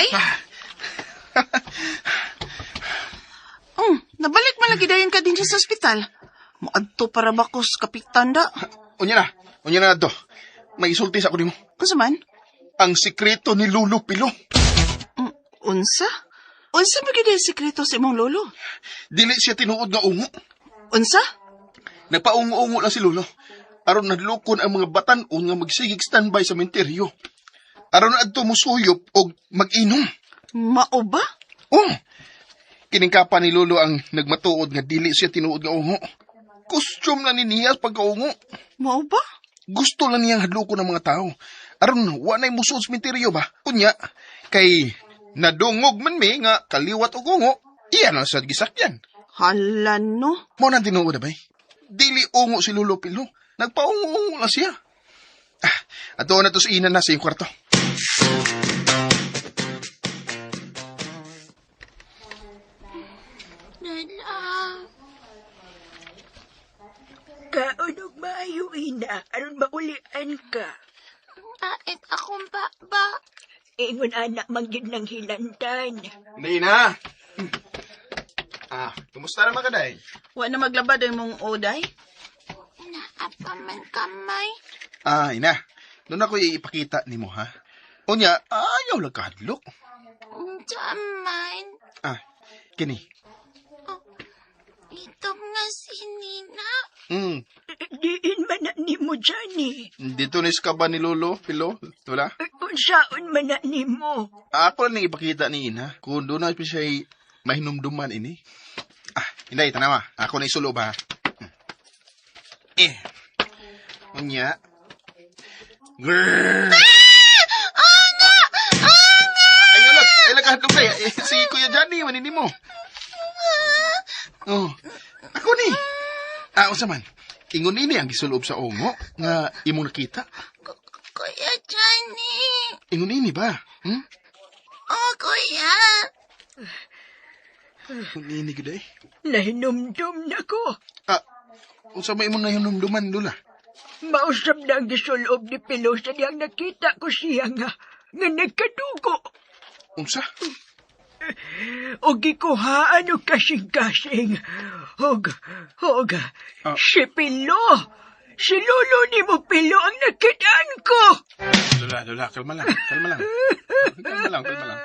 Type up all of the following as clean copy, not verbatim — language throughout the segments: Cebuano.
Bay? Nabalik man lagi dayon ka din sa ospital. Moadto para ba ko sa kapitan da? Unya na. Unya na to. May isulti sa ako nimo. Unsa man? Ang sikreto ni Lolo Pilo. Unsa? Unsa ba gyud ang sikreto sa imong lolo? Dili siya tinuod nga ungo. Unsa? Nagpaungo-ungo lang si Lolo. Aron nadlukon ang mga batan-on nga magsigig standby sa menteryo. Aron adto musuyop og mag-inom. Mao ba? Oh. Kining kapa ni Lolo ang nagmatuod nga dili siya tinuod nga ungo. Costume lang ni niya pagkaungo. Mao ba? Gusto lang niyang hadlokon ang mga tao. Aron wa nay musuod sa menteryo ba? Unya kay nadungog man mi nga kaliwat og ungo, iya na sa gisakyan. Hala no. Mao nang tinuod bay. Dili ungo si Lolo Pilo. Nagpaungo-ungo lang siya. Ah, ato na to sa ina na sa iyong kwarto. Lola. Kaon og maayo, ina, aron maulian ka. Ait akong baba. Ingon anak man gyud ng hilantan. Hindi na. Ah, kumusta naman ka, day? Wa na maglabad ang imong oday? Naa pa man kamay. Ah, ina. Doon ako ipakita nimo ha. Unya, ayaw lang kahadlok. Unsa man? Ah, kini. Ito nga si Nina. Diin man na nimo, Johnny. Dito ni ka ba ni Lolo, Pilo? Wala? Unsaon man na nimo? Ako lang ning ipakita ni Ina. Kung doon na siya mahinumduman ini. Ah, inday, tanawa. Ako na isulo ba? Eh. Unya. Grrr! Anga! Anga! Ay, alag, ay, lag, kay. Eh, si Kuya Johnny, manini mo. Oh, ako ni. Ah, unsa man? Ingon ini ang gisulob sa ungo nga imong nakita. Kuya Johnny. Ingon ini ba? Hmm? Oh, kuya. Ingon ini gud eh. Nahinumdum na ko. Ah, unsa may imong nahinumduman, Lola? Mausap na ang gisulob ni Pilo sa diyang nakita ko siya nga, nga nagkadugo. Unsa? O gikuhaan og kasing-kasing. Og, og, Ah. si Pilo. Si Lolo ni mo Pilo ang nakitaan ko. Lola, Lola, kalma lang, kalma lang. Kalma lang, kalma lang.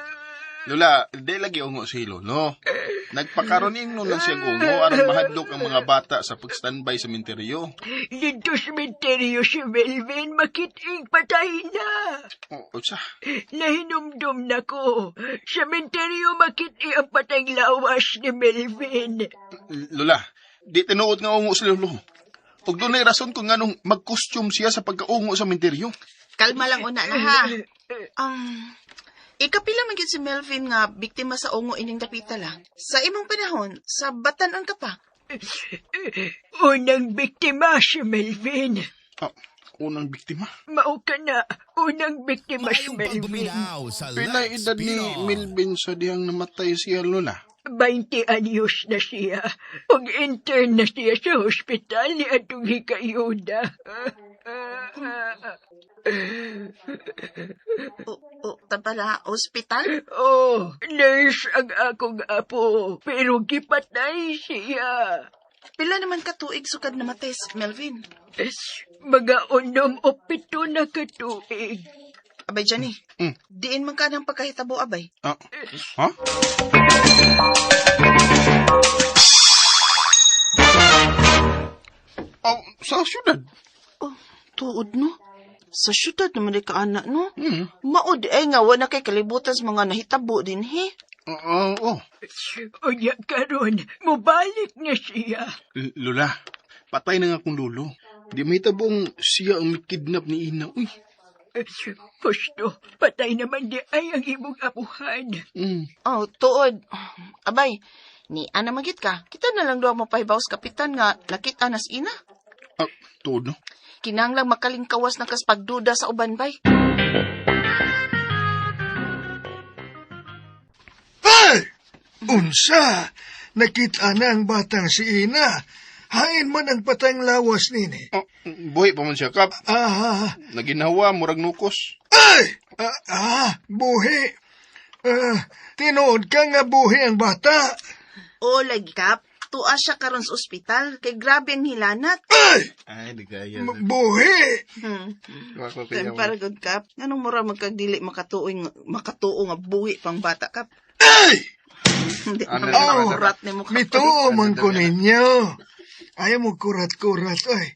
Lola, di lagi ungo si Lolo. Nagpakaroon no lang siya ungo aron mahadlok ang mga bata sa pag-standby sa minteryo. Dito sa menteryo si Melvin makiting patay na. O, unsa? Nahinumdum na ko. Sa menteryo makiti ang patay lawas ni Melvin. Lola, di tinuod nga ungo si Lolo. Ug dunay rason kung nganong mag-costume siya sa pagkaungo sa minteryo. Kalma lang una na ha. Ikapila man gyud si Melvin nga biktima sa ungo ining dapita la. Sa imong panahon, sa batan-on ka pa. Unang biktima si Melvin. Ah, unang biktima. Mao ka na, unang biktima si Maayong Melvin. pagduminaw sa Pila Lex edad ni Pinoy. Melvin sa dihang namatay siya, Lola? 20 anyos na siya. Ug intern na siya sa hospital ni atong hikayuda. O, tabala, ospital? Oh, nurse ang akong apo, pero gipatay siya. Pila naman ka tuig sukad namatay si Melvin? Mga 6 o 7 na katuig. Abay, Johnny. Diin man ka ng pagkahitabo, abay. Ah, ha? Oh, sa syudad. Oh, tuod no? Sa syudad naman di ka anak, no? Maod ay nga, wala kay kalibutan sa mga nahitabo din, he? Oo, oo. Unya karon, mubalik na siya. Lola, patay na nga akong lolo. Di may tabong siya ang kidnap ni Ina. Uy. Pusto, patay naman di ay ang imong apuhan. Oh, tuod. Abay, ni ana magit ka. Kita na lang doon mapahibaw sa kapitan nga nakita nas ina. Ah, tuod no? Kinanglang makalingkawas na kas pagduda sa uban, bay. Ay! Unsa! Nakita na ang batang si Ina. Hain man ang patang lawas nini. Oh, buhi pa man siya, Kap. Ah, Naginhawa, murag nukos. ay! Ah, ah, buhi! Ah, tinuod ka nga buhi ang bata. O, lagi, Kap. Tua siya karon sa ospital. Kay grabe ang hilanat. Ay! Ay, nagaya. Buhi! Kan para good, Kap. Anong mura magkagdili makatuo, makatuo nga buhi pang bata, Kap? Ay! Hindi Ano na na, makurat ni mo, Kap. Mituo man ko ninyo. Ayaw mo kurat-kurat, ay.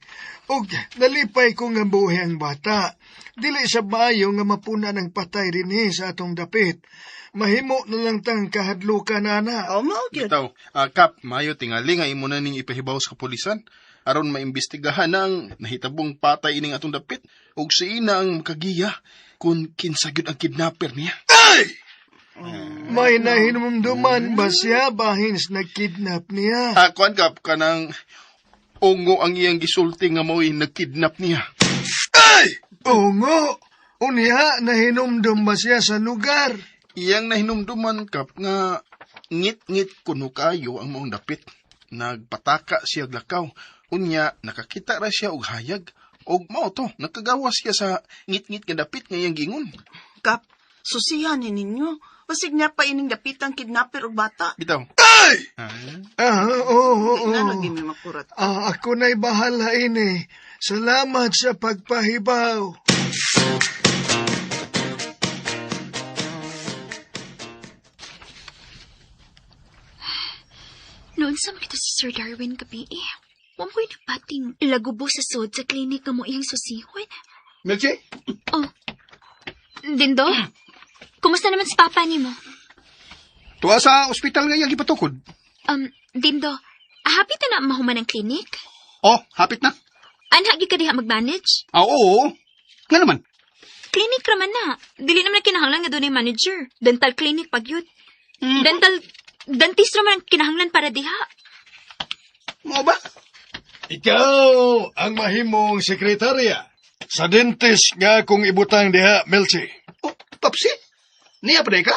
Og nalipay ko nga buhi ang bata. Dili sa maayo nga mapuna ng patay dinhi sa atong dapit. Mahimo na lang tang kahadlukan, ana. Oh, mao gyud. Bitaw, Kap, mayo tingali nga imo na ning ipahibaw sa kapulisan aron maimbestigahan na ang nahitabong patay ining atong dapit ug si ina ang makagiya kung kinsa gyud ang kidnapper niya. Ay! May nahinumduman ba siya bahin sa nagkidnap niya? Kuan Kap, kanang ungo ang iyang gisulti nga mao'y nagkidnap niya. Ay! Ungo! Unya, nahinumdum ba siya sa lugar? Iyang nahinumduman Kap nga ngit-ngit kuno kayo ang maong dapit. Nagpataka siya og lakaw. Unya nakakita ra siya og hayag og mao to nakagawas siya sa ngit-ngit nga dapit nga iyang giingon. Kap, susihan ni ninyo. Basig niya pa ining dapitang kidnapper og bata. Bitaw. Ay! Ah. Ah, oo, oo. Di na lagi may makurat. Ah, ako na'y bahala ini. Salamat sa pagpahibaw. Noon sa makita si Sir Darwin gabi eh. Huwag ko'y napating lagubo sa sod sa klinik nga mo iyang susihon. Melchi? Oh. Dindo? Kumusta naman si Papa ni mo? Tuwa sa ospital nga iyang gipatukod. Dindo, hapit na na mahuman ang klinik? Oh, hapit na. Anha, gi ka diha mag-manage? Ah, oo. Nga naman. Clinic raman na. Dili naman na kinahanglan nga doon manager. Dental clinic pag yun. Dental, dentist raman ang kinahanglan para diha. Mao ba? Ikaw ang mahimong sekretarya. Sa dentist nga kung ibutang diha, Melchi. Oh, Papsi? Niya pa ka?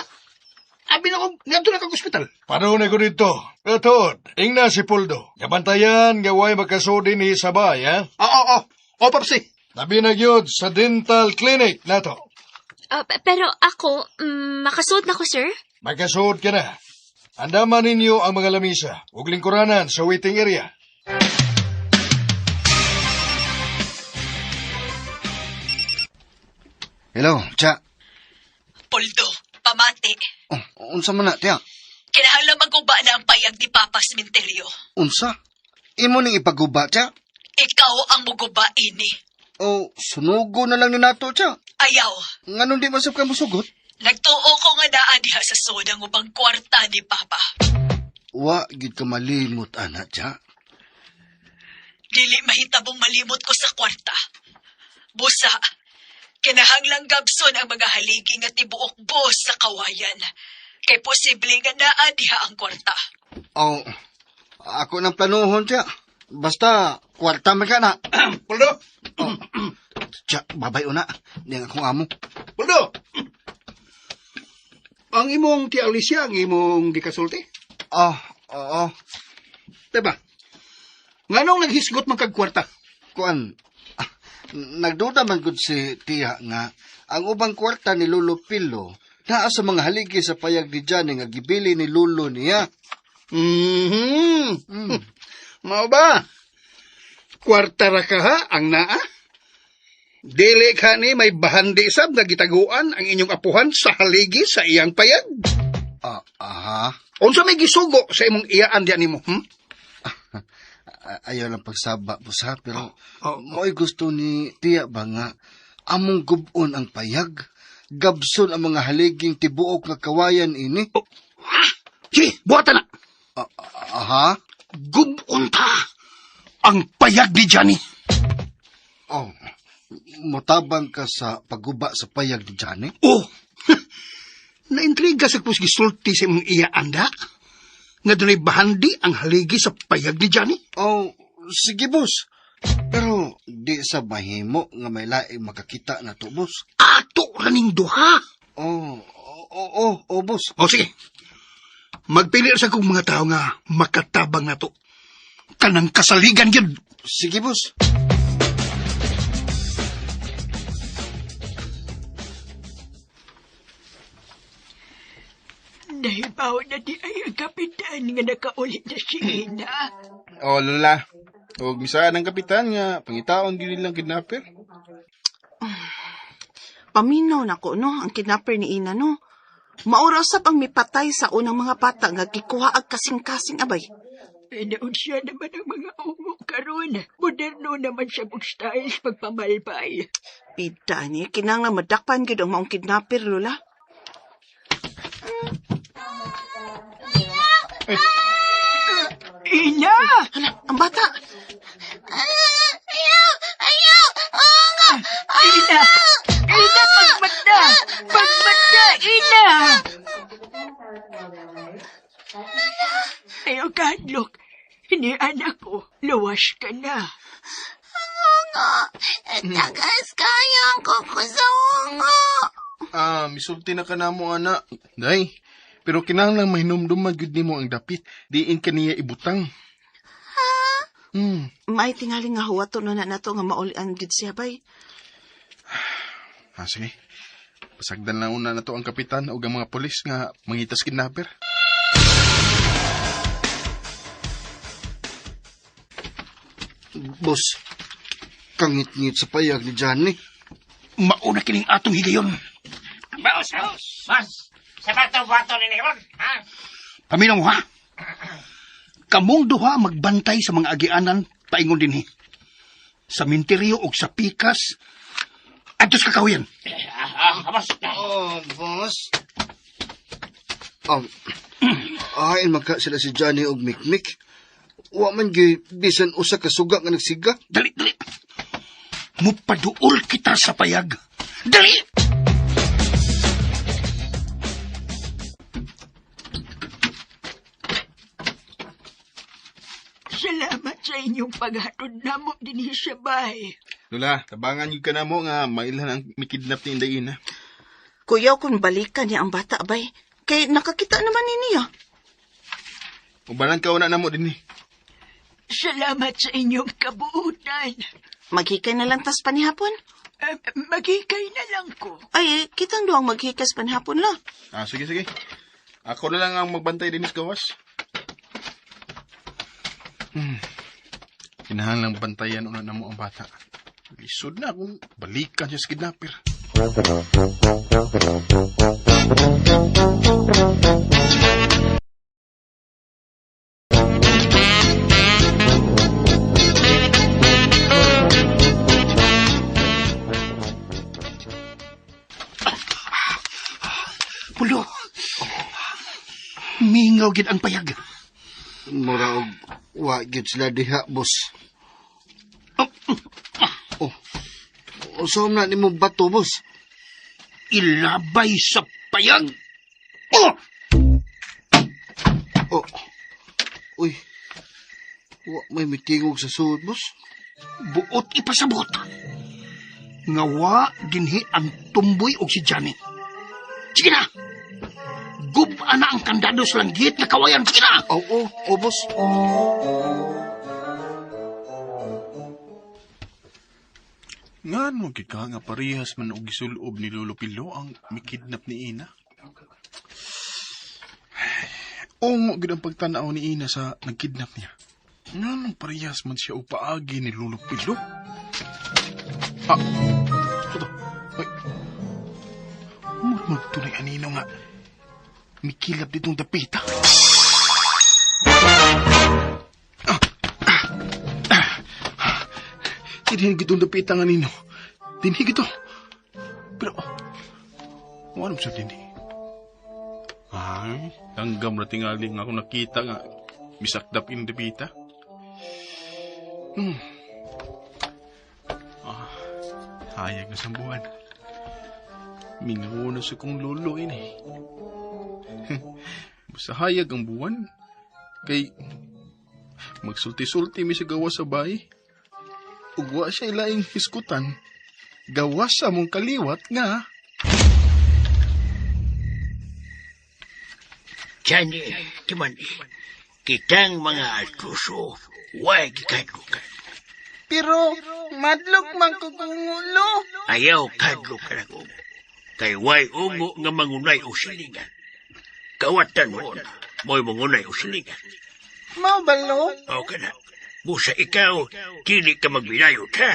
Abi na ko, niya na kag ospital. Paano na ko dito? Etod, ingna si Poldo. Gabantayan, gaway makasudi ni Sabay, ha? Oo, oo, oo. Oh, Papsi. Labi na gyud sa dental clinic nato. Pero ako, makasuot na ko, sir. Magkasuod ka na. Andaman ninyo ang mga lamisa ug lingkuranan sa waiting area. Hello, Cha. Poldo, pamati. Oh, unsa man na, tiya? Kinahanglan maguba na ang payag ni Papa sa sementeryo. Unsa? Imo ning ipaguba, Cha? Ikaw ang muguba ini. O sunugo na lang ni nato, Cha? Ayaw. Nganong di man sab ka mosugot? Nagtuo ko nga naa diha sa soda ang ubang kwarta ni Papa. Wa gid ka malimot ana, Cha. Dili mahitabong malimot ko sa kwarta. Busa, kinahanglang gabson ang mga haligi nga tibuok bos sa kawayan. Kay posible nga naa diha ang kwarta. Oh, ako nang planuhon, Cha. Basta kwarta man ka na. Poldo! Oh. Cha, babay una. Di ang akong amo. Poldo! Ang imong ti Alicia, ang imong gikasulti? Oh, oo. Diba? Nganong naghisgot man kag kwarta? Kuan, nagduda man gud si Tiya nga ang ubang kwarta ni Lolo Pilo naa sa mga haligi sa payag ni Johnny nga gibili ni Lolo niya. Mhm. Mao ba? Kwarta ra ka ha ang naa? Dili ka ni may bahandi sab nga gitaguan ang inyong apuhan sa haligi sa iyang payag. Ah, aha. Unsa may gisugo sa imong iyaan diyan nimo? Ayaw lang pagsaba po sa pero Oh, oh. mo'y gusto ni Tiya ba nga among gubon ang payag, gabson ang mga haliging tibuok nga kawayan ini. Ha? Sige, buhatan na. Aha. Gubon ta ang payag ni Johnny. Oh, motabang ka sa pagguba sa payag ni Johnny? Oh, naintriga sa kus gisulti sa imong iyaan da. Nga dunay bahandi ang haligi sa payag ni Johnny. Oh, sige boss. Pero di sa mahimo nga may laing makakita na to, boss. Ato raning duha. Oh, oh, oh, oh, boss. O sige. Magpili sa kong mga tao nga makatabang na to. Kanang kasaligan yun. Sige, boss. Nahibaw na di ay ang kapitan nga nakauli na si Ina. Oh, Lola. Og misaan ang kapitan nga pangitaon gyud nilang kidnapper. Paminaw na ko, no? Ang kidnapper ni Ina, no? Maura usab ang mipatay sa unang mga bata nga gikuha ag kasing-kasing abay. Pinaon siya naman ang mga ungo karon. Moderno naman siya mong styles pagpamalbay. Pida ni, kinanglan madakpan gyud ang maong kidnapper, Lola. Ina! Hala, ang bata! Ayaw! Ayaw! Ina! Ina, pagmata! Pagmata, Ina! Ayaw, kadlok. Ni anak ko, luwas ka na. Tagas kaya ko ko sa ungo. Ah, misulti na ka namo ana. Day. Pero kinahanglan mahinumduman gyud nimo ang dapit. Diin kaniya ibutang. Ha? May tingali nga huwato na na nato nga maulian gyud siya bay. Ah, sige. Pasagdan lang una na to ang kapitan o ang mga polis nga mangitas kidnapper. Boss, kangit-ngit sa payag ni Johnny. Mauna kining atong higayon. Boss, boss, sa bato-bato ni Nimon, ha? Paminaw ha. Kamong duha magbantay sa mga agianan paingon dinhi. Sa minteryo og sa pikas adto sa kakahuyan. Ah, boss. Oh, boss. Ahain magka sila si Johnny og Mikmik. Wa man gyud bisan usa ka suga nga nagsiga. Dali, dali. Mupaduol kita sa payag. Dali! Salamat sa inyong paghatod namo dinhi sa bahay. Lola, tabangan gyud ka namo nga mailhan ang mikidnap ni Inday Ina. Kuyaw kung balikan niya ang bata bay. Kay nakakita naman ni niya. Ubanan ka una namo dinhi. Salamat sa inyong kabuutan. Maghikay na lang tas panihapon. Maghikay na lang ko. Ay, kitang duwang maghikas panihapon la. Ah, sige, sige. Ako na lang ang magbantay din sa gawas. Kinahanglang bantayan una namo ang bata. Lisod na kung balikan siya sa kidnapper. Pulo. Mingaw gid ang payag. Mura og wa gyud sila diha, boss. Oh. Usa na nimo bato, boss. Ilabay sa payag. Oh! Oh. Uy. Wa may mitingog sa suod, boss. Buot ipasabot. Nga wa dinhi ang tumboy og si Johnny. Sige na. Gub-a na ang kandado sa langgit na kawayan. Sige na. Oh, oh, oh, boss. Ngano gid ka nga parehas man og gisulob ni Lolo Pilo ang mikidnap ni Ina? Ungo gid ang pagtan-aw ni Ina sa nagkidnap niya. Ngano parehas man siya og paagi ni Lolo Pilo? Ah, ito. Ay. Murmur tunay anino nga. Mikilap ditong dapita. Ah, ah, ah. Dinhin gitong dapita nga nino. Dinhi gito. Pero, wala mo siya dinhi. Ay, langgam na tingali nga ako nakita nga. Misakdap in dapita. Ah, hayag na sambuan. Mingaw na sa kong lolo ini. Basta hayag ang buwan. Kay, magsulti-sulti mi sa gawa sa bahay. Ug wa siya ilaing hiskutan. Gawas sa mong kaliwat nga. Johnny, timan, kitang mga atuso, way gikadlukan. Pero madlok man ko kungulo. Ayaw kadlukan ang ungo. Kay way ungo nga mangunay o silingan. Kawatan mo na. Mo'y mangunay o silingan. Mao ba, lo? Okay na. Busa ikaw, dili ka magbilayot, ha?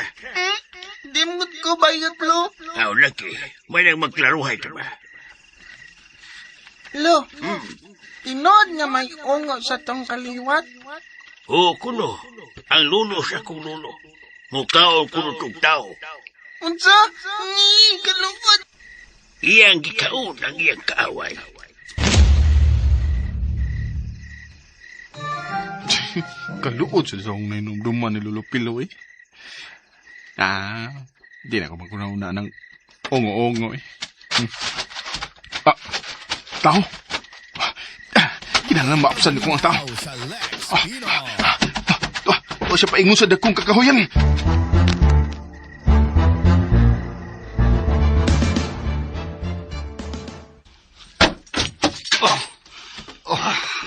Dimot ko bayot, lo. Aw, laki. May nang magklaruhay ka ba? Lo, tinuod nga may ungo sa tong kaliwat. Oo, kuno. Ang lulo sa akong lulo. Mukaon kuno tong tao. Unsa? Ni, kalungkot. Iyang gikaon ang iyang kaaway. Kaluod sa akong nainumduman ni Lolo Pilo eh. Ah, di na ako magkunauna ng ongo-ongo eh. Ah, tao! Ah, kinahanglan maapsan ko ang tao. Ah, ah, ah, ah, siya paingon sa dagkong kakahuyan.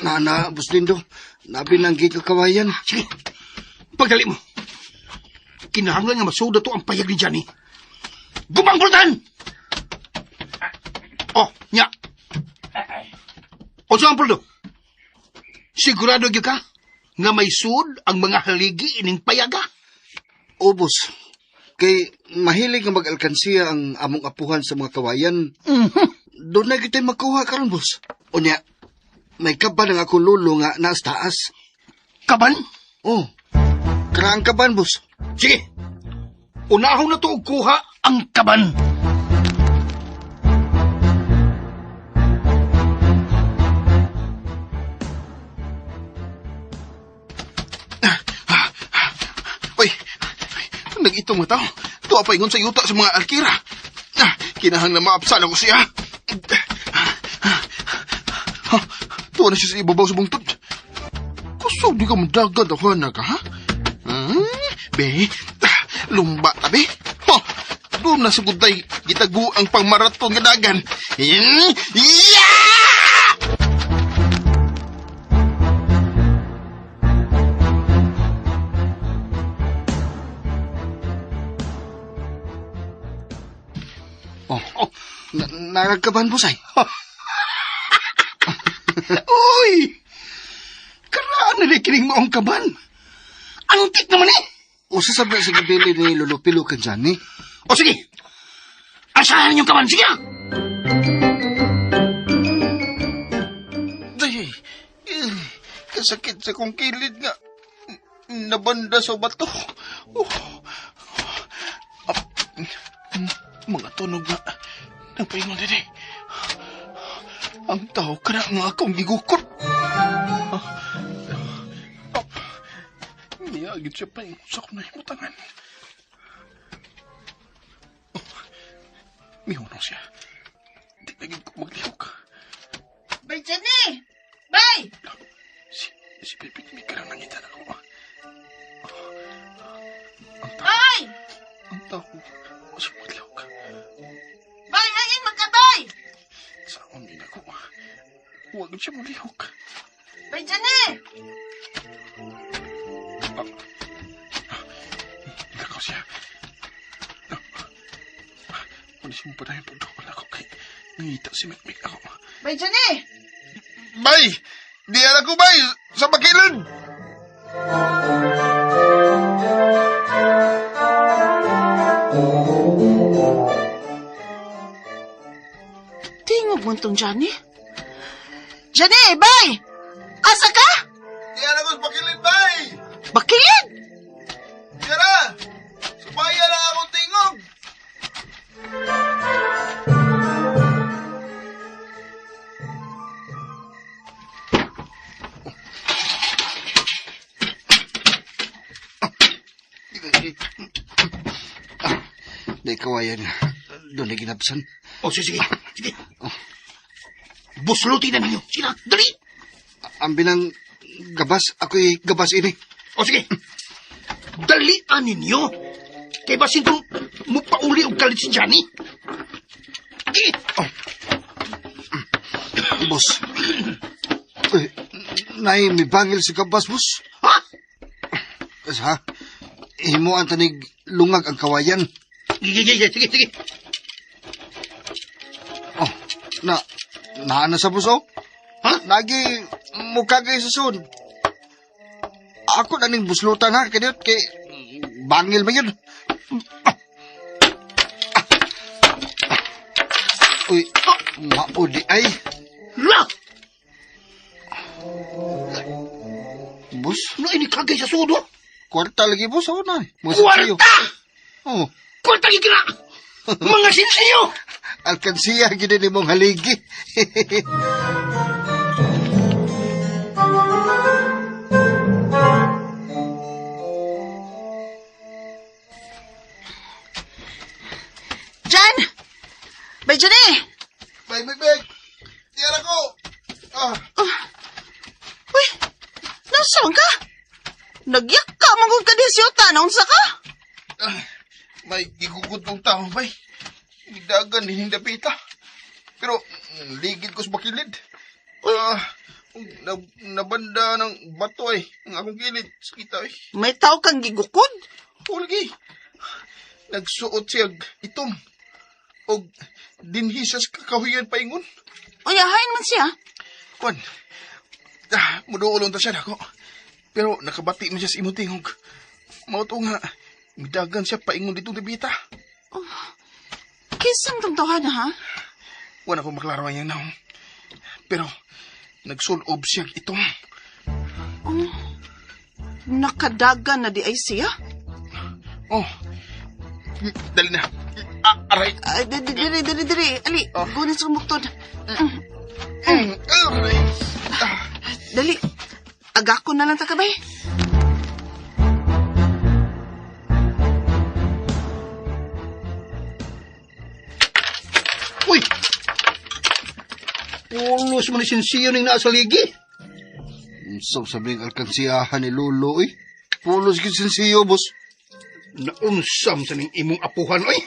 Nana, Boss Lindo, nabi nang gate kawayan. Sige, pagdali mo. Kinahanglan nga masuda to ang payag ni Johnny. Gumang pulutan! Oh, nya. O saan puldo? Sigurado gyud ka nga may sud ang mga haligi ining payaga. O, boss, kay mahilig nga mag-alkansiya ang among apuhan sa mga kawayan. Doon na kita makuha karon, boss. Unya, may kaban ang akong lulo nga naas taas. Kaban? Oh, karaang kaban, boss. Sige. Unahon na to og kuha ang kaban. Uy, nag-itong nga tao. Tuwa pa ingon sa yuta sa mga alkira. Ah, kinahanglan maapsan ako siya. Ha, tuwa na siya sa ibabaw sa bungtod. Kusog di ka madagat ako na ka, ha? Hmm, be, ah, lumba tabi. Ha, doon na sa gutay, gitago ang pangmaraton nga dagan. Hmm, yeah! Oh, na naragkaban, boss, ay. Uy! Karaan na kining maong kaban. Antik naman eh. Usa sa ba sa gibili ni Lolo Pilo kan Johnny? O sige. Asahan yung kaban. Sige na. Ay, eh, kasakit sa kong kilid nga. Nabanda sa bato. Oh. Ah, mga tunog nga. Nagpaingon din eh. Ang tao ka na nga akong gigukot. Ah, ah, Niyagit siya paingon sa akong nahimutangan. Oh, mihunong siya. Di na gid ko maglihok. Bay, Johnny! Bay! Si Pepe may karang nangita na ako. Ang tao, Bay! ang tao, mas maglawag. Bay, hain magkabay! Sa din ako. Huwag siya mulihok. Bay, Johnny! Lakaw siya. Wala siya mo pa dahil pagdukol ako kay nangita si Mikmik ako. Bay, Johnny! Bay! Di ala ko, bay! Sa bakilid! Tingog mo tong Johnny. Johnny, bay! Asa ka? Di ala ko sa bakilid, bay! Bakilid! Tara! Subaya lang akong tingog! Di kawayan. Doon na ginapsan. O sige, sige. Sige. Buslutin na ninyo. Sige na, dali. Ang binang gabas, ako'y gabas ini. O sige. Dalian ninyo. Kay basin kung mupauli og kalit si Johnny. Sige. Oh. Boss. Uy, nay, may bangil sa gabas, boss. Ha? Ha? Himuan tanig lungag ang kawayan. Sige, sige, sige, sige. Oh, na, naana sa boss, oh. Ha? Lagi mukagay sa sun. Ako na ning buslutan ha, kaniyot kay bangil man yun. Uy, maudi ay. La! Bus, Ano ini kagay sa sudo? kwarta lagi bus ako na. Mga sinsiyo. Kwarta! Oh, Kwarta gigina! Mga sinsiyo! alkansiya gid ni mong haligi. Jan! Bay Jan eh! Bay, bay, bay! Tiyara ko! Ah, Uy! Nasaan ka? Nagyak ka, manggod ka din siyota. Naunsa ka? ah, may gigugod tong tao, bay. Dagan, hinindapita. Pero, ligid ko sa bakilid. Ah, na, nabanda ng bato ay, ang akong gilid. Sakita ay. May tao kang gigukod? Hulgi. Nagsuot siya itom. Og dinhi siya sa kakahuyan paingon. Uy, ahain man siya. Kwan, ah, muduolon ta siya nako. Pero nakabati man siya sa imong tingog. Mao to nga, midagan siya paingon ditong dibita. Kisang tong tawhana, ha? Wala ko maklaro ang iyang naong. Pero, nagsulob siya itom. Oh, nakadagan na di ay siya? Oh, dali na. Ah, aray. Ay, diri, diri, diri, diri. Ali, gunin sa muktod. Aray. Ah, Dali. Agako na lang ta kabay. Uy! Pulos mo ni sinsiyo ning naa sa ligi. Unsa sabing alkansiyahan ni Lolo eh. Pulos gid sinsiyo, boss. Naunsam sa ning imong apuhan, oy.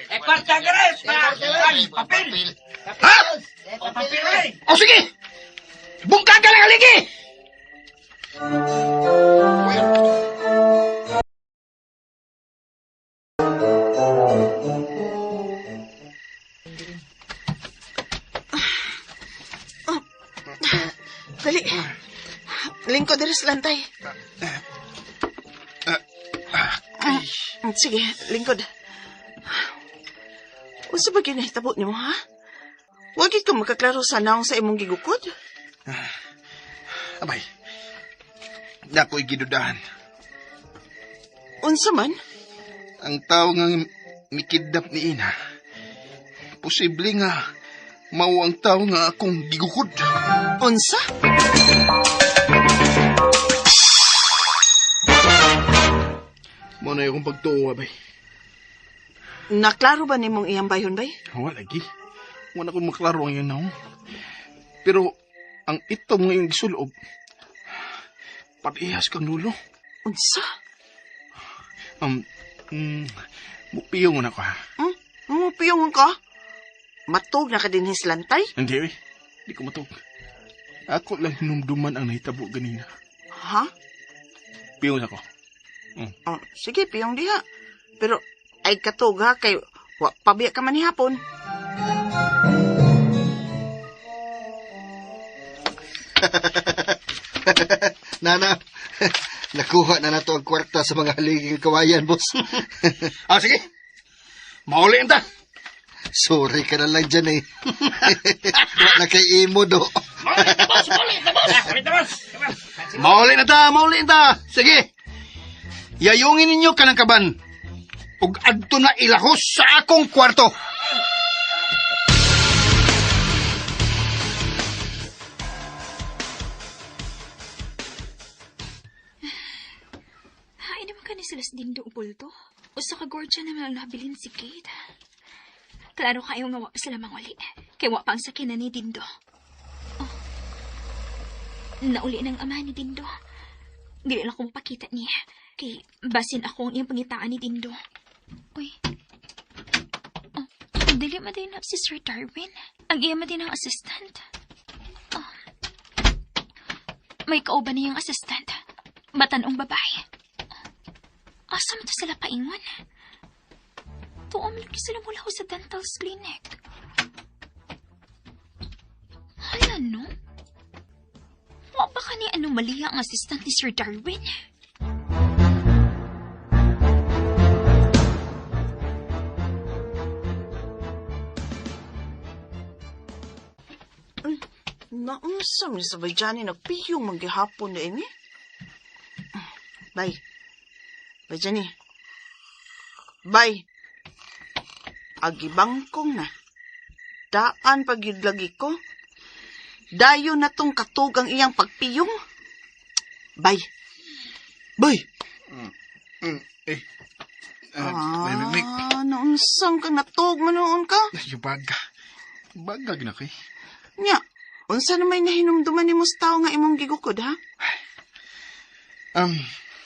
Eh, kwarta ka rin! Papel! Ha? Papel rin! O sige! Bungka ka lang haligi! Dali. Lingkod diri sa lantay. ay. Sige, lingkod. Unsa ba ginahitabo nimo, ha? Wa gid ka makaklaro sa naong sa imong gigukod? Abay. Nako'y gidudahan. Unsa man? Ang tao nga mikidnap ni Ina, posible nga mao ang tao nga akong gigukod. Unsa? Mao na akong pagtuo, abay. Naklaro ba nimong iyang bayhon bay? Wala lagi. Wala akong maklaro ang iyang naong. Pero ang itom nga iyang gisulob, parehas kang lulo. Unsa? Um, mupiyong na ko ha. Hmm? Mupiyong ka? Matog na ka dinhi sa lantay? Hindi eh. Hindi ko matug. Ako lang hinumduman ang nahitabo ganina. Ha? Piyong ako. Oh, sige, piyong diha. Pero ay katog ha kay wa pabiya ka man ni hapon. Nana, nakuha na nato ang kwarta sa mga haliging kawayan, boss. Ah, sige. Mauli ta. Sorry ka na lang dyan eh. Wala na kay imo do. Mauli na ta, mauli na ta. Sige. Yayungin ninyo kanang kaban. Ug adto na ilahos sa akong kwarto. Hain naman ka ni sila sa dindo bulto. Usa ka gorgeous naman ang nabilin si Kate. Klaro kayo nga wa pa sila manguli. Kay wa pa ang sakinan ni Dindo. Oh. Nauli ng ama ni Dindo. Dili lang ko mapakita niya. Kay basin ako ang iyang pangitaan ni Dindo. Uy. Oh, dili man din na si Sir Darwin. Ang iya man din ang assistant. Oh. May kauban niyang assistant. Batanong babae. Asa man to sila paingon? Tuom lagi sila mula ko sa dental clinic. Hala. Ngano? Wa ba ka ni anomalya ang assistant ni Sir Darwin? Naunsa man sa Bayjani nagpiyong manggihapon na ini? Bay. Bayjani. Bay. Agibangkong na. Daan pagyud lagi ko. Dayon na tong katog ang iyang pagpiyong. Bay. Bay. Eh. Ah, may mik. Ah, naunsang ka natog man noon ka? Ay, baga. Baga gina kay. Nya, unsa na may nahinumduman nimo sa tawo nga imong gigukod, ha?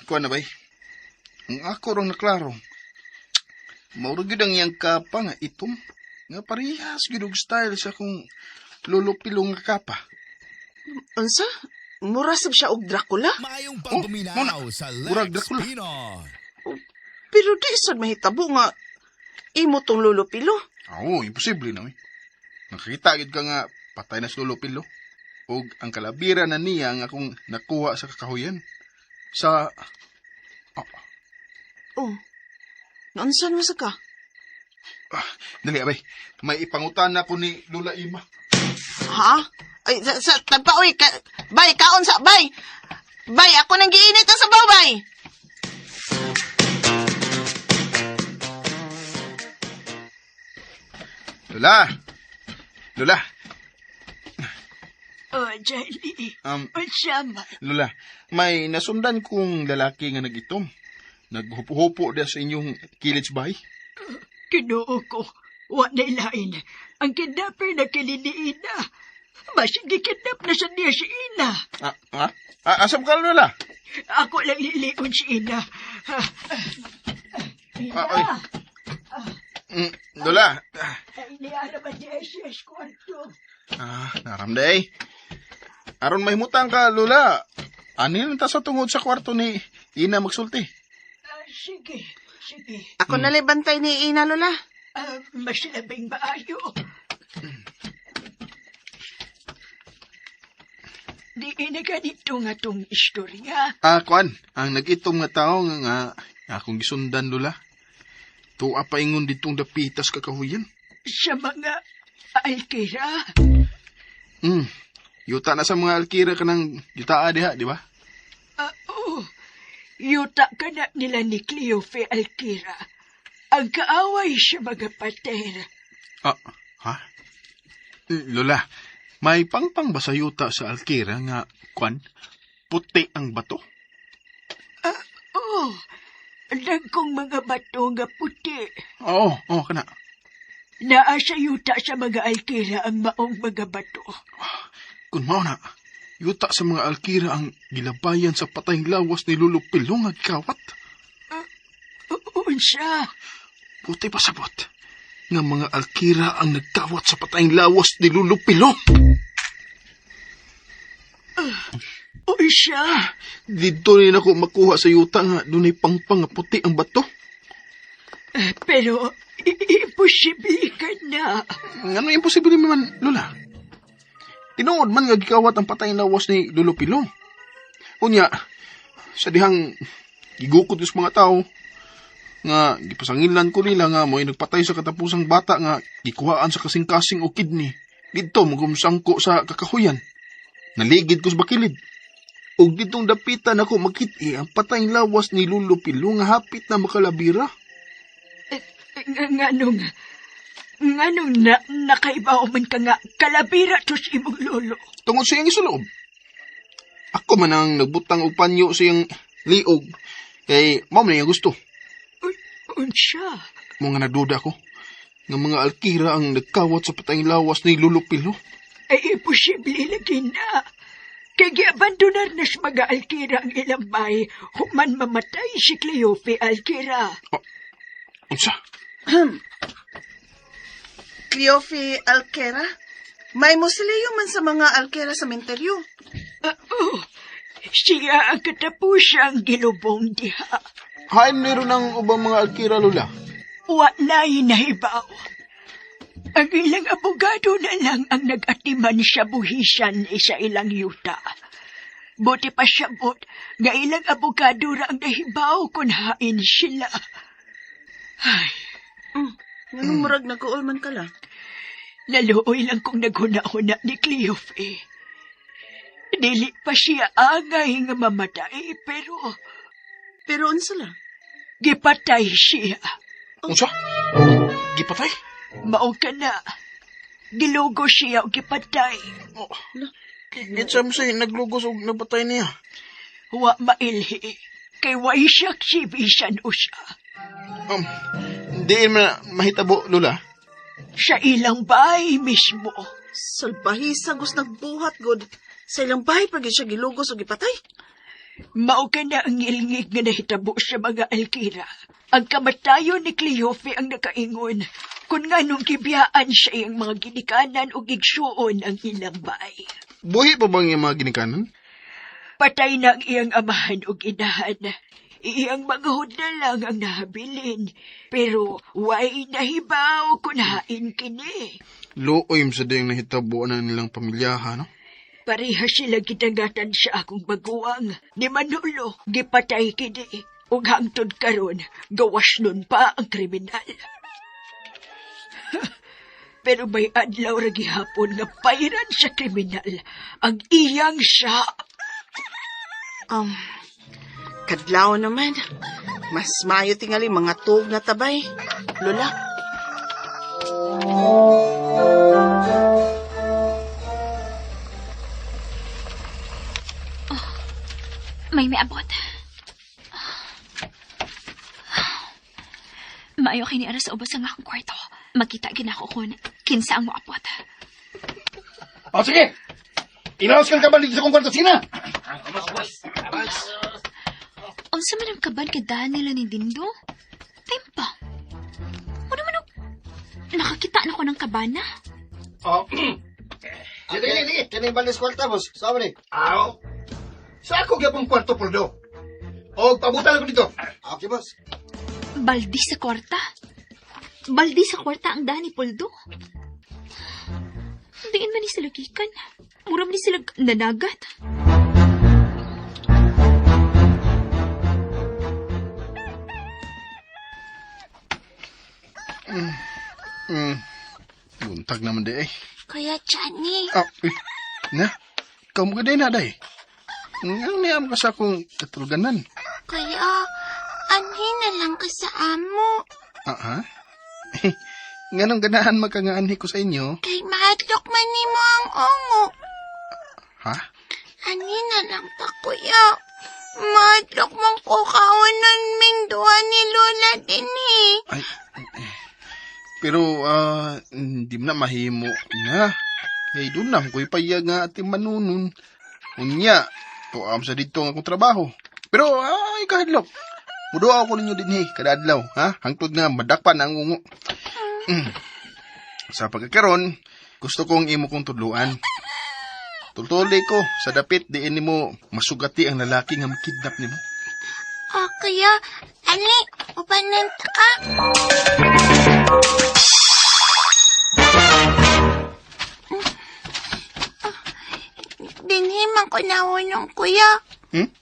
Kuha na bay. Ang ako rong naklaro. Mauro gyud ang iyang kapa nga itom. Nga parehas gyud og style sa akong lolo pilong nga kapa. Unsa? Mura sab siya og Dracula? Maayong Oh, pagpaminaw muna. sa Murag Lex Dracula. Pinoy. Pero di sad mahitabo nga imo tong lolo pilo. Oo, imposible na eh. Nakakita gyud ka nga patay na si Lolo Pilo. Og ang kalabira na niya ang akong nakuha sa kakahuyan. Sa Oh. Naunsa naman sa ka? Dali abay, may ipangutan na ko ni Lola Ima. Ha? Ay, sa tagpa, oy, ka, bay, kaon sa, bay! Bay, ako nang giinit ang sabaw, bay! Lola! Lola! Oh, Johnny. Unsa man? Lola, may nasundan kong lalaki nga nag-itom. Naghupo-hupo da sa inyong kilid sa bahay. Kinoo ko. Wa na ilain. Ang kidnapper na kini ni Ina. Basig gikidnap na sa niya si Ina. Ah, ha? Ah, asam ka, Lola? Ako lang lilion si Ina. Ah, oy. Lola. Ay, niya naman niya siya sa kwarto. Ah, naramday. Aron mahimutang ka, Lola. Ani lang ta sa tungod sa kwarto ni Ina magsulti. Ah, sige, sige. Ako na lang bantay ni Ina, Lola. Ah, mas labing maayo. Di ina ganito nga tong istorya. Ah, kuan, ang nag-itom nga tao nga nga akong gisundan, Lola. Tuwa pa ingon ditong dapitas kakahuyan. Sa mga alkira. Yuta na sa mga alkira ka ng yutaa diha, di ba? Ah, oo. Yuta ka na nila ni Cleofe Alkira. Ang kaaway sa mga pater. Ah, ha? Lola, may pangpang ba sa yuta sa alkira nga, kwan, puti ang bato? Ah, oo. Dagkong mga bato nga puti. Oo, oo, kana. Naa sa yuta sa mga alkira ang maong mga bato. Kung mao na, yuta sa mga alkira ang gilabayan sa patayng lawas ni Lolo Pilong at kawat. Unsa? Puti pa sabot nga mga alkira ang nagkawat sa patayng lawas ni Lolo Pilong. Unsa? Dito rin ako makuha sa yuta nga dunay pangpang nga puti ang bato. Pero imposible ka na. Ngano imposible man, Lola? Tinuod man nga gikawat ang patayng lawas ni Lolo Pilong. Unya, sa dihang gigukod ko sa mga tao, nga gipasangilan ko nila nga mo'y nagpatay sa katapusang bata nga gikuhaan sa kasing-kasing o kidney. Didto magumsangko sa kakahuyan. Naligid ko sa bakilid. Og ditong dapitan ako makit-i ang patayng lawas ni Lolo Pilo nga hapit na makalabira. Nganong na, nakaibaw man ka nga kalabira to sa imong lolo. Tungod sa iyang isuloob. Ako man ang nagbutang og panyo sa iyang liog kay mao man iyang gusto. Unsa? Mga nagduda ko nga mga alkira ang nagkawat sa patayng lawas ni Lolo Pilo. Ay imposible lagi na. Kay giabandonar na sa mga alkira ang ilang bay, human mamatay si Cleofe Alkira. Unsa? Cleofe Alquera? May musilyo man sa mga Alquera sa menteryo. Oh, siya ang katapusang gilubong diha. Hain meron ng ubang mga alkira, Lola. Walay nahibaw. Ang ilang abogado na lang ang nag-atiman sa buhisan sa ilang yuta. Buti pa siya bot, nga ilang abogado ra ang nahibaw kung hain sila. Ay, Nganong murag nag-uol man ka lang? Naluoy lang kong naghuna-huna ni Cleofe. Dili pa siya angay nga mamatay, pero Pero unsa lang? Gipatay siya. Unsa? Gipatay? Mao ka na. Gilugo siya o gipatay. Oh, kinsa mo siya naglugos og napatay niya? Wa mailhi. Kay way siya sibisan o siya. Diin man na mahitabo, Lola. Sa ilang bahay mismo. Salbahisa gus nagbuhat god. Sa ilang bahay pa gyud siya gilugos o gipatay. Mao ka na ang ngilngig nga nahitabo sa mga alkira. Ang kamatayon ni Cleofe ang nakaingon kung nganong gibiyaan siya iyang mga ginikanan o gigsuon ang ilang bahay. Buhi pa bang iyang mga ginikanan? Patay na ang iyang amahan o inahan. Iyang mga na lang ang nahabilin. Pero way nahibaw kung hain kini. Luoy sa diyang nahitabo na nilang pamilyaha, no? Pareha sila gidangatan sa akong baguang. Ni Manolo, gipatay kini. Ug hangtod karon, gawas nun pa ang kriminal. Pero may adlaw ra gihapon nga pairan sa kriminal ang iyang siya. Kadlaw naman. Mas maayo tingali mga tuog na tabay. Lola. Oh, may miabot. Maayo kini ara sa ubos ang akong kwarto. Magkita ginako kon kinsa ang moabot. O sige! Ilaos kang kaban dito sa kong kwarto. Sige na! Unsa man ang kaban kay Daniel ni Dindo? Tempa. Ano man og nakakita na ko ng kabana? Oh. Sige, sige, sige. Kini balis kwarta, boss. Sama ni. Aw. Sa ako gyapong kwarto, Poldo. O, pabutan ako dito. Okay, boss. Baldi sa kwarta. Baldi sa kwarta ang dani, Poldo. Diin man ni sila gikan. Mura man ni sila nanagat. Buntag naman di eh. Kuya Johnny. Ah, eh. Na, ikaw mo ka din na, day. Ang niyam ka sa akong katulganan. Kuya, anhin na lang ka sa amo. Ah, ha? Nganong ganahan magkangaanhi ko sa inyo? Kay mahadlok man nimo ang ungo. Ha? Anhin na lang ta, kuya. Mahadlok man ko kaonon ming duha ni Lola din eh. Ay, eh. Pero, hindi mo na mahimo na. Kay doon na, ko'y payag nga ating manunon. Unya, tuam sa dito ang akong trabaho. Pero, ay, kahadlok. Muduha ako ninyo din, kada adlaw, ha? Hangtod nga, madakpan ang ungo. Sa pagkakaroon, gusto kong imo kong tudluan. Tultuli ko, sa dapit, diin nimo masugati ang lalaki nga makidnap nimo. O, kuya, ali, upanan ta ka. Dinhi man ko nahunong, kuya.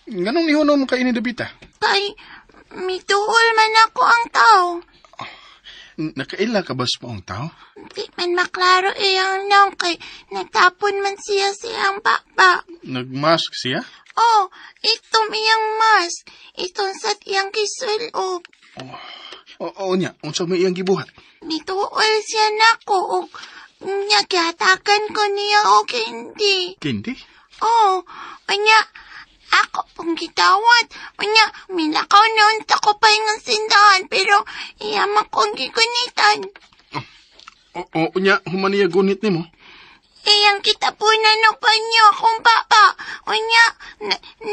Nganong nihunong mo kay ini Dabita? Kay, mituol man ako ang tao. Nakaila ka ba sa maong tao? Di man maklaro iyang naong kay natapon man siya siyang baba. Nagmask siya? Oh, itom iyang mask. Itong sat iyang kisulob. Oh, oo niya, unsa may iyang gibuhat? Mituol siya nako og niya gihatagan ko niya og hindi. Kindi? Oh, unya, ako pong gitawat. Unya, milakaw noon ta ko pa yung sindahan, pero iya man kong gigunitan. Oo, unya, humaniya gunit nimo. Iyang kitapunan og panyo akong papa. Unya,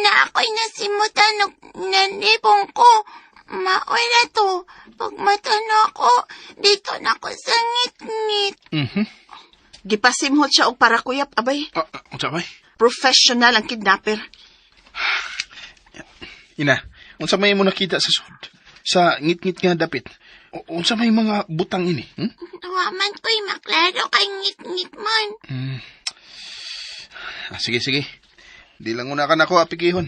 na ako'y nasimutan og nalibong ko. Mawala to. Pagmata na ako, dito na ako sa ngit-ngit. Gipasimhot siya og para kuyap, abay. Unsa bay? Professional ang kidnapper. Ina, unsa may mo nakita sa sud? Sa ngit-ngit nga dapit. Unsa may mga butang ini? Hmm? Wa man ko'y maklaro kay ngit-ngit man. Ah, sige, sige. Di lang una ka na ko apikihon.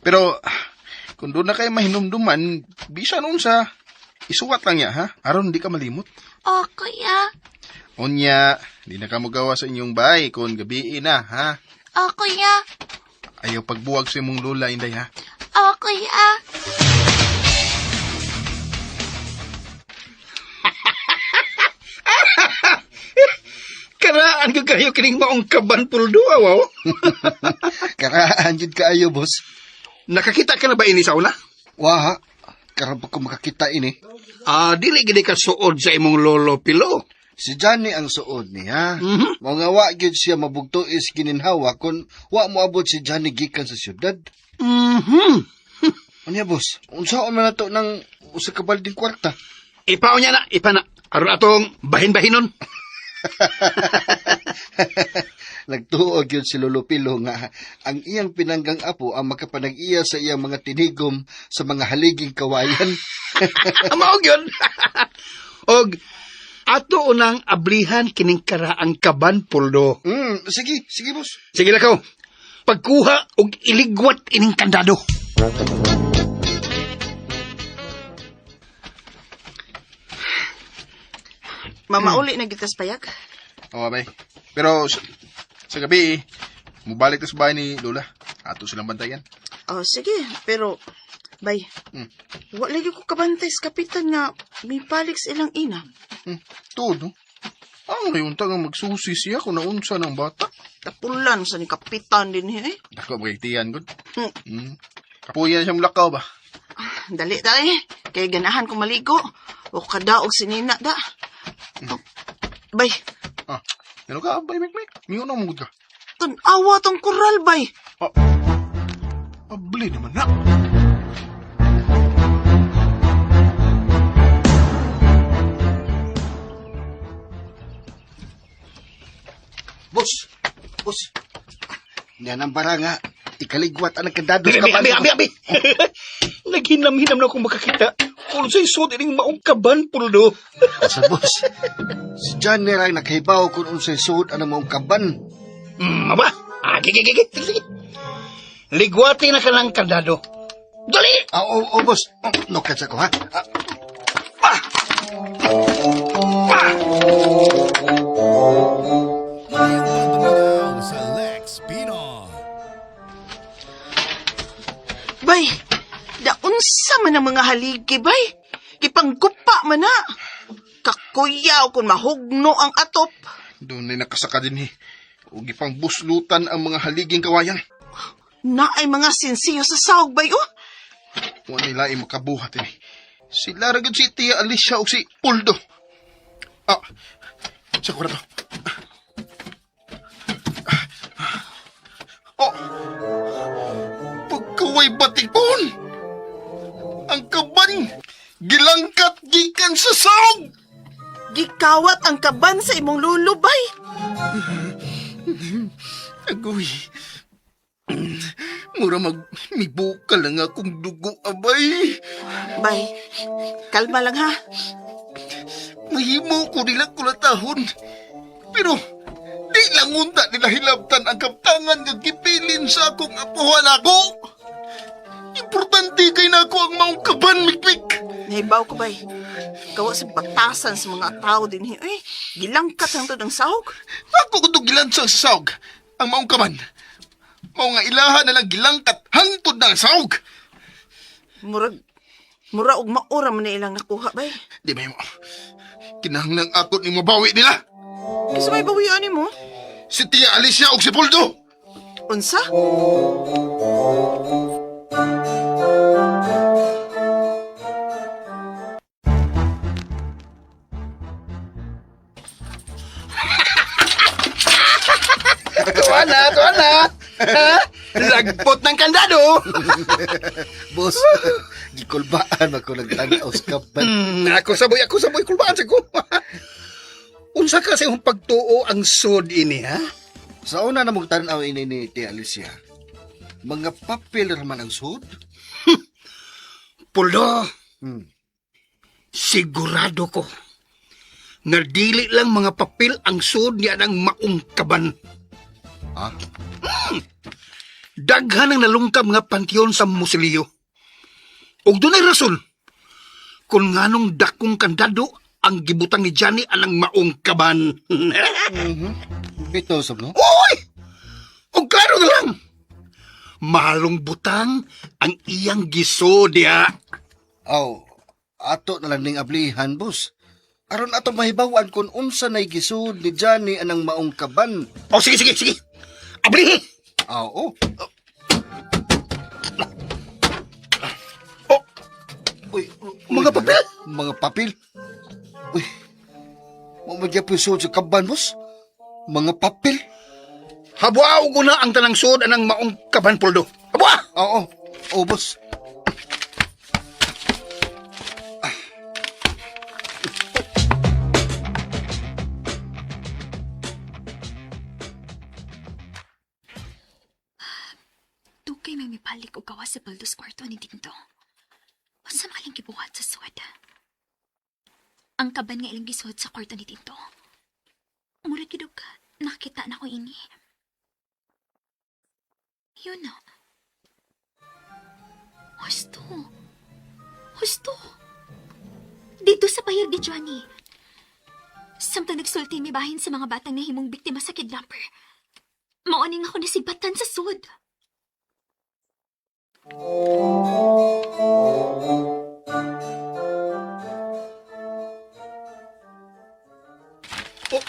Pero, kung doon na kayo mahinumduman, bisan unsa, isuwat lang niya, ha? Aron di ka malimot. O, kuya. Unya, di na ka magawa sa inyong bahay kung gabi na, ha? O, kuya. Ayaw pagbuwag sa imong lola, Inday, ha? O, kuya. Karaan ko kayo kining maong kaban puldo, awaw. Karaan jud kaayo, boss. Nakakita ka na ba ini sa una? Waha, karon pa ko makakita ini. Ah, dili gid ka suod sa imong lolo Pilo. Si Johnny ang suod niya. Mhm. Mao nga wa gyud siya mabugtuis gininhawa kun wa moabot si Johnny gikan sa syudad. Mhm. Unya boss, unsaon man nato ng usa ka balding kwarta? Ipaon niya na, ipa na. Aron atong bahin-bahinon. Nagtuo gyud si Lolo Pilo nga ang iyang pinanggang apo ang makapanag-iya sa iyang mga tinigom sa mga haliging kawayan. Mao gyud. Og ato unang ablihan kining karaang kaban puldo. Sige, sige boss. Sige lakaw. Pagkuha og iligwat ining kandado. Mamauli na gitas payag. Oo, bay. Pero, sa gabi, mubalik ta sa bahay ni Lola. Ato silang bantayan. Oh, sige, pero bay. Wa lagi ko kabantay sa kapitan nga mipalik sa ilang ina. Tuod, no? Ang rayon ta nga magsusi siya kung naunsa ng bata. Tapulan sa ni kapitan din eh. Dako, magigtiyan, gud. Hmm. Kapuyan siya mulakaw ba? Dali, dali. Kay ganahan kong maligo. O kadaog sinina da. Oh, bay, Ah, ano ka, bay, mek, mek? Miyo na mugod ka. tanawa tong koral, bay. Ah, abli naman na. Boss, boss. Niyan ang bara nga. Ikaligwat ang kandado sa Abi, kaban. abi, abi, abi. Naghinam-hinam na akong makakita. Kung sa'y suod ining maong kaban puldo. Asa boss? Si Johnny ra ang nakahibaw kung unsay suod ang maong kaban. Aba. Ah, gigi, gigi, sige, sige. Ligwati na ka lang kandado. Dali! Ah, oh, oh, boss. Oh, no catch ako, ha? Ah, Mayong sa Lex Pino. Bay, daunsa man ang mga haligi, bay. Gipanggupa man na. Kakuyaw kung mahugno ang atop. Doon ay nakasaka din eh. O gipang buslutan ang mga haliging kawayan. Naay mga sinsiyo sa sahog, bay, oh. Wa nila ay makabuhat eh. Sila ra gyud si Tia Alicia o si Puldo. Ah, sa ko na to. Oh, pagkaway batikon! Ang kaban, gilangkat gikan sa sahog! Gikawat ang kaban sa imong lulo, bay. Agoy. Mura mag mibukal lang akong dugo, abay. Bay, kalma lang ha. Mahimo ko nila kulatahon. Pero, di lang unta nila hilabtan ang kaptangan nga gipilin sa akong apuhan ako. Importante kay na ako ang maong kaban, Mikmik. Nahibaw ko, bay. Gawa sa batasan sa mga tao din. Eh, gilangkat ang ang sahog. Ako ko itong gilansang sa sahog, ang maong kaban. Mao nga ilaha na lang gilangkat hangtod na ang sahog. Murag, mura og maura man na ilang nakuha, bay. Di ba mo? Kinahanglang ako ni mabawi nila. Kasi may bawian mo. Si Tia Alicia og si Poldo. Unsa? Tuwa na, tuwa na. Ha? Lagpot ng kandado. Boss, gikulbaan ako nagtanaw sa kaban. Ako saboy, kulbaan sa ko. Unsa ka sa imong pagtuo ang sod ini, ha? Sa una na mong tanaw ini ni Tia Alicia, mga papel raman ang suod. Puldo. Sigurado ko nga dili lang mga papel ang sud niya ng maong kaban. Ha? Daghan ang nalungkab nga panteon sa musilyo. Og dunay rason kung nganong dakong kandado ang gibutang ni Johnny anang maong kaban. Bitaw sab no? Uy! Og klaro na lang. Mahalong butang ang iyang gisod diha. Aw, ato na lang ning ablihan, boss. Aron ato mahibaw-an kung unsa nay gisud ni Johnny anang maong kaban. O sige, sige, sige. Ablihi! Aw, oh. Oh, Uy, mga papel! Mga papel. Uy, mo man gyapon sud sa kaban, boss. Mga papel. Habuaw ko na ang tanang sud anang maong kaban, Poldo. Habua! Oo, oh, boss. Dugay may mipalik og gawas sa Baldos kwarto ni Dindo. Unsa man ilang gibuhat sa suwad? Ang kaban nga ilang gisuod sa kwarto ni Dindo. Murag gid og nakita na ko ini. Yun na. Husto. Husto. Dito sa pahir ni Johnny. Samtang nagsulti mi bahin sa mga batang nahimong biktima sa kidnapper. Maoning ako nasigbatan sa sud.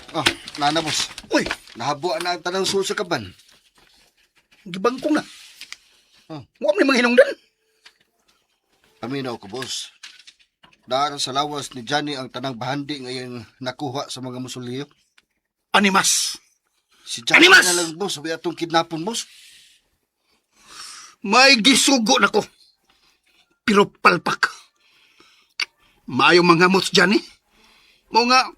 Ah, nana, boss. Uy, Nahabuan na ang tanang sud sa kaban. gibangkong na. Oh. Wa man mga hinungdan. Paminaw ko, boss. Daar sa lawas ni Johnny ang tanang bahandi ngayon nakuha sa mga musuliyo. Animas. Si Johnny Animas! na lang, boss. Sabi atong kidnapon, boss. May gisugo na ko. Pero palpak. Maayo mga si Johnny. Mao nga,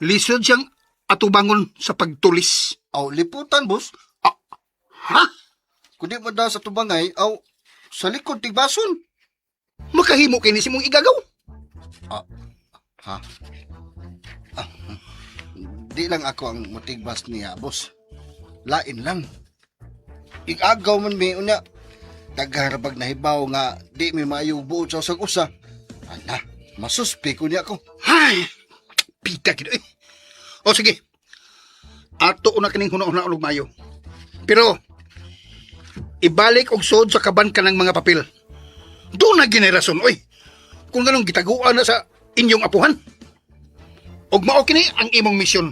lisod siyang atubangon sa pagtulis. Aw, liputan, boss. Ha? Kundi mo daw sa tubangay, aw, sa likod tigbason. Makahimo kini si mong igagaw. Ha? Ah, di lang ako ang mutigbas niya, boss. Lain lang. Igagaw man mi, unya. Dagharabag nahibaw nga di mi maayo buot sa usag usa. Ana, masuspi ko niya ko. Hay! Pita gid eh. O sige. Ato una kining huna-huna og mayo. Pero ibalik og suod sa kaban kanang mga papel. Doon na ginerason oy. Kung ganong gitaguan na sa inyong apuhan. Og mao kini ang imong misyon.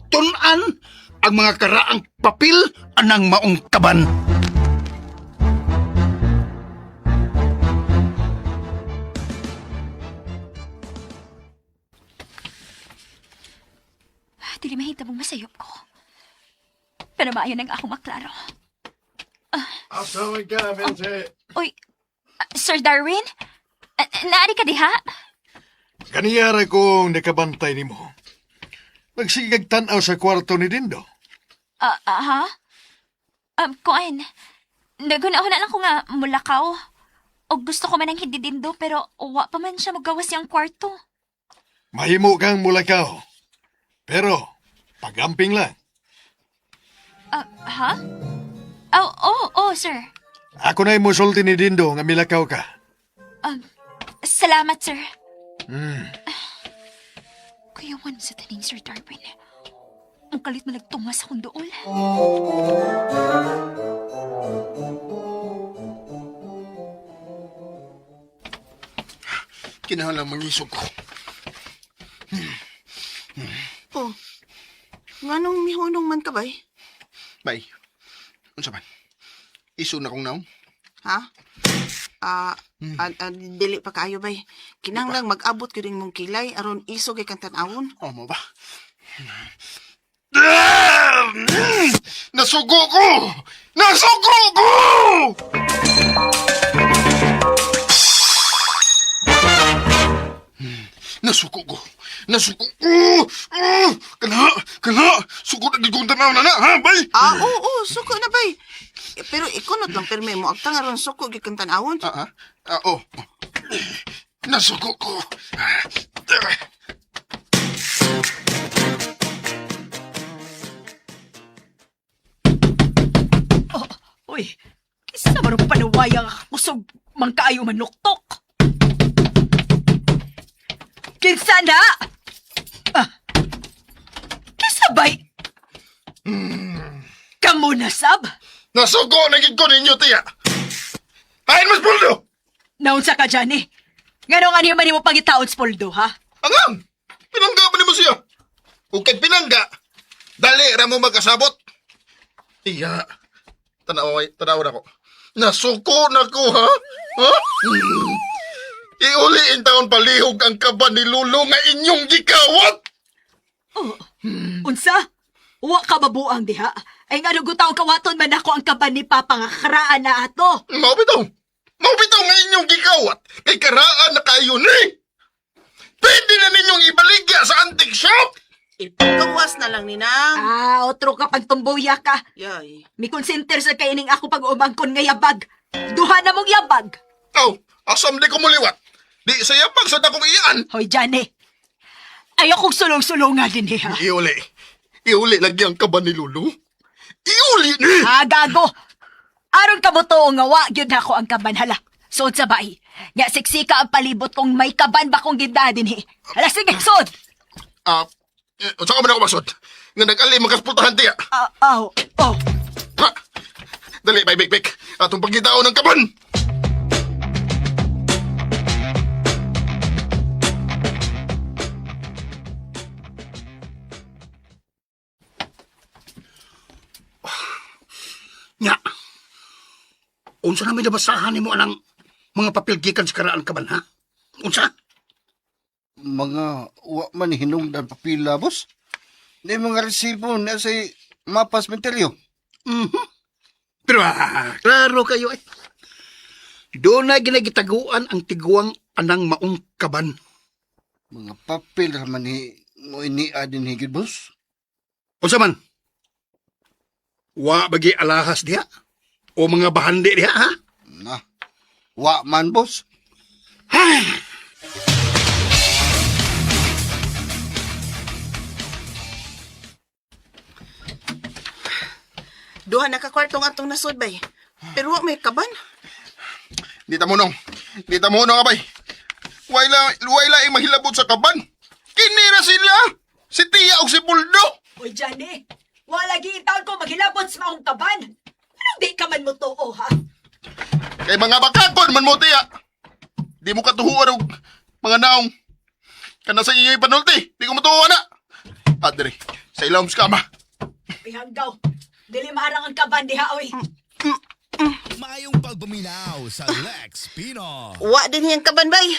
Tun-an ang mga karaang papel anang maong kaban. Dili mahitabong masayop ko. Pero maayo nang ako maklaro. Asa man ka, Mense? Uy, Sir Darwin? Naari ka diha? Kaniyara kong nakabantay nimo. Nagsigag tan-aw sa kwarto ni Dindo. Ha? Kuan, naguna-una lang ko nga mulakaw. O gusto ko man ang hindi dindo pero wa pa man siya magawas siyang kwarto. Mahimo kang mulakaw. Pero, pagamping lang. Ha? Oh, oh, oh, sir. Ako na'y musulti ni Dindo nga milakaw ka. Salamat, sir. Kuyawan sa taning Sir Darwin. Ang kalit malagtungas akong dool. Kinahanglan mangisog ko. Oh, nganong mihunong man ka bay? Bay, unsa man? Iso na kong naong. Ha? Dili pa kaayo bay. Kinahanglan mag-abot gyud imong kilay aron iso kay kang tan-awon. Oh, mo ba? Nasugo ko! Nasugo ko! Nasuko ko! Nasuko ko! Kana! Kana! Suko na gigong tanaw na na, ha, bay? Oo, oo, suko na bay. Eh, pero ikunot lang pirmi mo agtang aron suko gyud kang tan-awon. Ah, ah, oh. Nasuko ko. Oh, uy, kisa naman ang panuwaya nga kusog mangkaayo manuktok. Kinsa na? Ah, kinsa bay? Kamu na, sab? Nasuko na gid ko ninyo, tiya. Ayon mas buldo! Naunsa ka, Johnny? Nganong ano man mo pangitaon sa poldo, ha? Angang! Pinangga ba nimo siya? Ug kay pinangga, dali ra mo magkasabot. Tiya, tanaw, tanaw na ko. Nasuko na ko, ha? Ha? Iuli in taon palihog ang kaban ni Lolo nga inyong gikawat! Oh, unsa? Wa ka mabuang diha. Ay nga gutaw kawaton man ako ang kaban ni Papa nga karaan na ato. Mao bitaw! Mao bitaw nga inyong gikawat! Kay karaan na kayo ni! Pwede na ninyong ibaligya sa antique shop! Ipagawas na lang ni Nang. Ah, otro ka pagtumbuya ka. Yay. Mi konsenter sa kaining ako pag umangkon nga yabag. Duha na mong yabag. Aw, asam di ko muliwat. Di sa yabag sa dakong iyan. Hoy, Johnny. Ayaw kong sulong-sulungan din eh, ha. Iuli. Iuli lagi ang kaban ni Lulu. Iuli ni! Ah, gago. Aron ka mo to nga wa gyud nako ang kaban hala. Suod sa bay. Nga siksika ang palibot kung may kaban ba kong gidda din eh. Hala sige, suod. Ah, unsa ka man ako magsod? Nga nag-ali makaspultahan tiya. Ah, aw, oh. Ha! Dali, bay, bik, bik. Atong pagkitaon ng kaban! Nya. Unsa na may nabasahan nimo anang mga papel gikan sa karaan kaban ha? Unsa? Mga wa man hinungdan papila, boss. Di mga resibo na sa mapas menteryo. Mhm. Pero klaro kayo eh. Doon na ginagitaguan ang tiguang anang maong kaban. Mga papel raman ni mo ini din higit, boss. Unsa man? Wa bagi alahas diha? O mga bahandi diha ha? Na. Wa man, boss. Hay! Duha na ka kwartong atong nasod bay. Pero wa may kaban. Di ta munong. Di ta munong, abay. Way la, way la mahilabot sa kaban. Kinira sila! Si Tia og si Buldo! Hoy, Johnny. Wala gi taon ko maghilabot sa maong kaban. Anong di ka man mo tuo, ha? Kay mga bakakon man mo, Tia. Di mo katuhuan og mga naong. Kana sa iyo panulti. Di ko matuhuan na. Adre, sa ilawom sa kama. Pihanggaw. Dili maarang ang kaban diha, oy. Maayong pagpaminaw sa Lex Pino. Wa din hiyang kaban bay.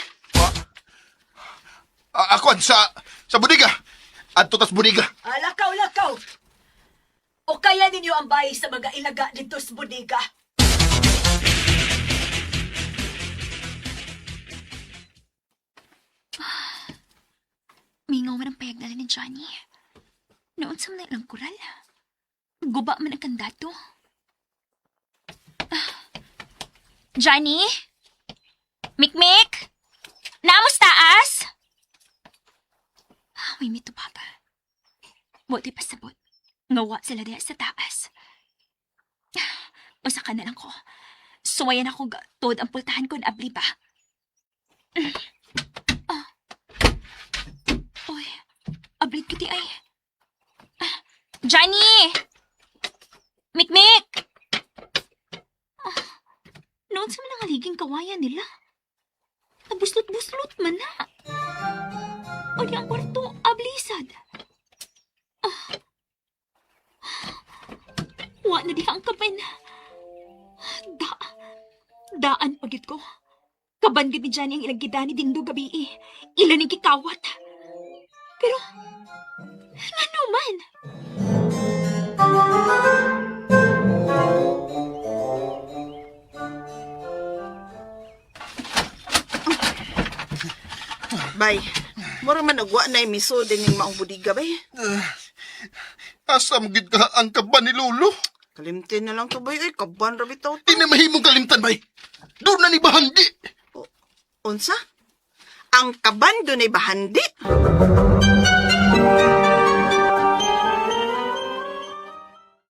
Ako sa budiga. Adto tas budiga. Ah, lakaw, lakaw. O kaya ninyo ang bahay sa mga ilaga dito sa bodega. Mingaw man ang payag nila ni Johnny. Noon sa mga ilang kural. Guba man ang kandato. Ah. Johnny? Mikmik? Naamos taas? Ah, may mitubag. Buti pasabot. Ngawa sila diha sa taas. Ah, Usa ka na lang ko. Suwayan ako tuod ang pultahan ko na abli ba. Ah. Uy, ablit ko di ay. Ah, Johnny! Mikmik! Ah, noon sa mga haliging kawayan nila. Nabuslot-buslot man na. O di ang kwarto, ablisad. Ah. Wa na diha ang kaban. Da, daan pagit ko. Kaban gid ni Johnny ang ilang gidani dindo gabi eh. Ilan ang kikawat. Pero, ano man? Bay. Mura man og wa na miso din ning maong budiga bay. Asa mo gid ka ang kaban ni Lolo? Kalimtin na lang to bay. Ay, kaban ra bitaw Di to. na mahimong kalimtan, bay. Doon na ni bahandi. Unsa? Ang kaban dunay bahandi.